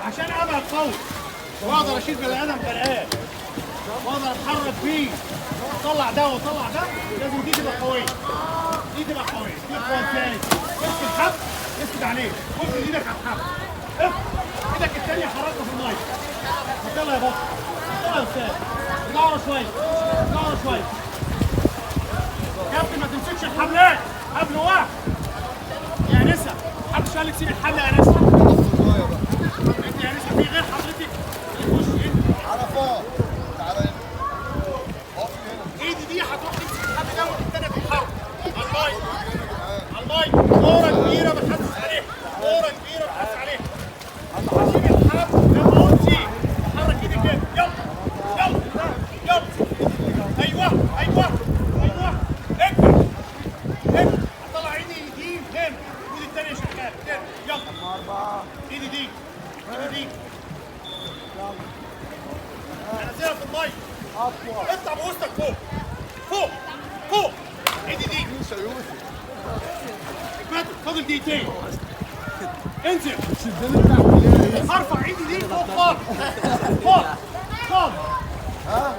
عشان ابقى قوي واقدر اشيل بني ادم غرقان واقدر اتحرك بيه، اطلع ده واطلع ده، لازم دي تبقى قوية. دي تبقى قوية، دي قوية ازاي؟ امسك الحبل، اسند عليه، حط ايدك على الحبل، اف ايدك الثانية حركها في المية. يلا يا بطل، يلا يا استاذ، ارجع ورا شوية، ارجع ورا شوية. كابتن ما تمسكش الحبلات، حبل واحد. يا انسه، محدش قال لك سيب الحبل يا انسه. انت يا انسه في غير حضرتك اللي تخش انت. عرفات تعالى هنا. اقف هنا. ايدي دي هتروح تمسك الحبل ده والتانية تتحرك. على المية. على المية، كورة كبيرة بتحسس عليها، كورة كبيرة بتحسس عليها. هسيب الحبل لما اقول سيب، حرك ايدي كده، يلا يلا يلا. ايوه ايوه ايوه، اكبر اكبر. هطلع ايدي دي هنا، وايدي التانية شغالة كده، يلا. ايدي دي، ايدي دي. هنزلها في المية. اطلع بوسطك فوق فوق فوق. ايدي دي. يوسف يوسف. اكبر، فاضل دقيقتين. انزل. هرفع ايدي دي فوق خالص خالص خالص. ها؟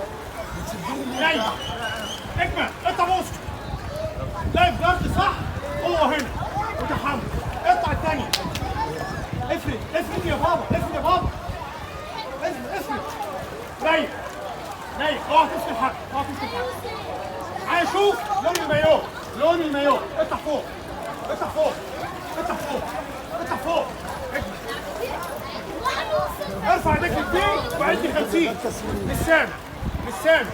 بتشدني ليه؟ جاي اكمل، اطلع بوسطك. life guard صح؟ هو هنا وتحمل. اطلع الثانية. افرد افرد يا بابا، افرد يا بابا، افرد افرد. ريح ريح، اوعى تمسك الحبل، اوعى تمسك الحبل. عايز اشوف لون المايوه، لون المايوه. اطلع فوق، اطلع فوق، اطلع فوق، اطلع فوق. اكمل. ارفع ايديك الاثنين وعد 50. للسامع للسامع.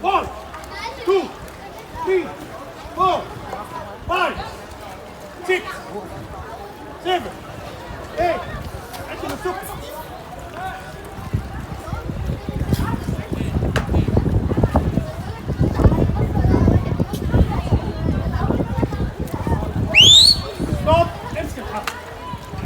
1 2 3 4 5 6 7 8